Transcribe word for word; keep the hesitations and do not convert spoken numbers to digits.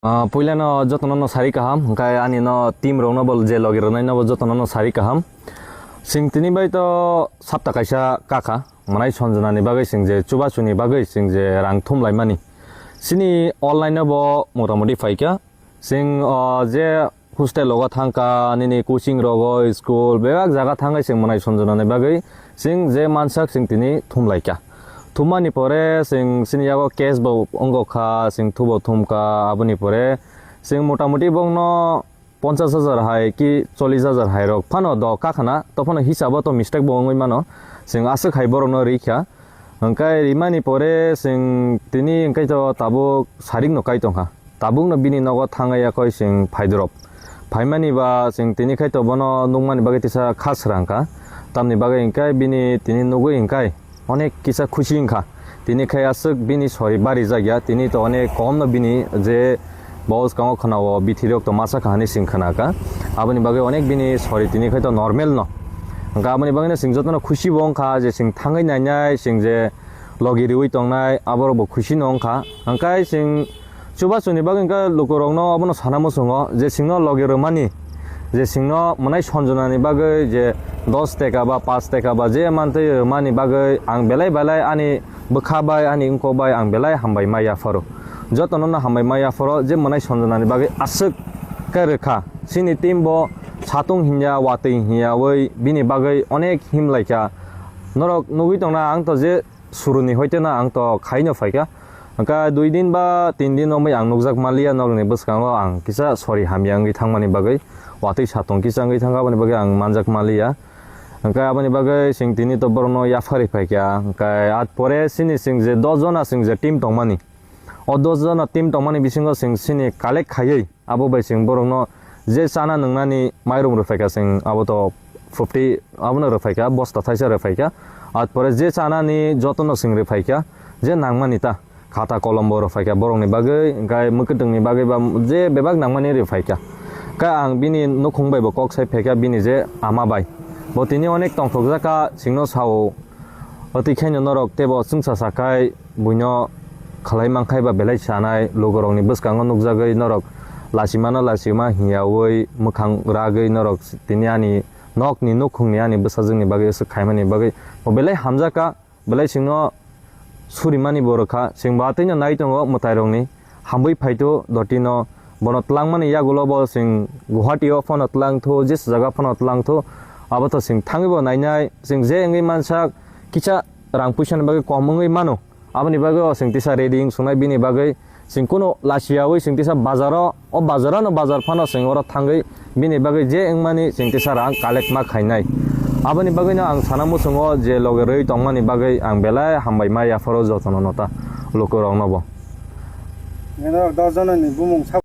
Ah, puilano jotono no sari kaham, hwnkhe ani no team rokno bo je logi rwnai no bo jotono no sari kaham. Sing tini bai to sapta kaisa kakha, mwnai sonjona ni bagwi sing je chubachu ni bagwi sing je rang thum laimani. Sini online no bo motamoti phaikha. Sing, ah, je hostel logo thangkha, nini coaching rogo, school, bebak jaga thangwi sing mwnai sonjona ni bagwi sing je mansak sing tini thum laikha. Thummani pore sing sini yago case bo wngkha, sing thubo thumkha, aboni pore sing motamoti bongno ponchas hajar hai ki chollish hajar hai rok phano do kakhana, to phano hisabo to mistake bo wngwi mano, sing aswk hai borokno rikha. Hwnkhe rimani pore sing tini hwnkhe to tabuk sarik no kai tongkha. Tabukno bini nogo thangwi yakoi sing phaidorop. Phaimani ba sing tini khai to bono nukmani bagwi tisa kha srang kha. Tamni bagwi hwnkhe bini tini nugwi hwnkhe onek kisa khusi wngkha. Tini khai aswk bini sori bari jakya, tini to onek kom no bini je bo swkango khwnao bithi rok to masa kha hinwi sing khna kha. Aboni bagwi onek bini sori tini khai to normal no. Hwnkhe aboni bagwi no sing jotono khusi bo wngkha je sing thangwi nainai sing je logi riwi tongnai aborok bo khusi no wngkha. Hwnkhe sing Chubachu ni bagwi hwnkhe lukurokno abono sana muchungo je singno logi rwmani, je singno mwnai sonjona ni bagwi je dos teka ba paanch teka ba je mantwi rwmani bagwi ang belai belai ani bwkha bai ani wngkok bai ang belai hambai ma yapharo. Jotono no hambai ma yapharo je mwnai sonjona ni bagwi aswk khe rwkha. Chini team bo satung hinya watwi hinya wi bini bagwi onek him laikha. Norok nugwi tongna ang to je suruni hoite no ang to khaino phaikha. Hwnkhe dui din ba tin din romwi ang nukjak manliya, nokni bwskango ang kisa sori hamya wngwi thangmani bagwi, watwi satong kisa wngwi thangkha, aboni bagwi ang manjak manliya. Hwnkhe aboni bagwi sing tini to borokno yapharwi phaikha. Hwnkhe at pore sini sing je dos jona sing je team tongmani, o dos jona team tongmani bisingo sing sini collect khaiwi, abo bai chwng borokno je chana nwngnani mairum rwphaikha, chwng abo to fifty abono rwphaikha, bosta thaisa rwphaikha. At pore je chanani jotono chwng rwphaikha, je nangmani ta khata kolom bo rwphaikha borokni bagwi, hwnkhe mwkhwtwngni bagwi ba je bebak nangmani rwphaikha. Khe ang bini nukhung bai bo kok sai phaikha, bini je ama bai bo tini onek tongthokjakha, chwngno sao. Otwi khaino norok teibo chwngsa sakhai buino khalai mankhai ba belai sanai, lugurokni bwskango nukjagwi norok lachimano lachima hiyawi mwkhang ragwi norok tini ani nokni nukhungni ani bwsajwkni bagwi aswk khaimani bagwi bo belai hamjakha, belai chwngno surimani bo rwkha, chwngbo atwino nai tongo mwtairokni. Hamwi phaithu dotino, bono twlangmani yagulo bo chwng Guwahati o phano twlangthu, jesa jaga phano twlangthu, abo to chwng thangwi bo nainai, chwng je wngwi mansak kisa rang puisa ni bagwi kom wngwi mano, aboni bagwi o chwng tisa ready wng sungnai bini bagwi, chwng kunu lachiyawi chwng tisa bazaro, o bazarano bazar phano chwng oro thangwi bini bagwi je wngmani chwng tisa rang collect ma khainai. Aboni bagwino ang sana muchungo je loge rwi tongmani bagwi ang belai hambai ma yapharo jotono nota lukurokno bo. Norok dos jonani bumung sa-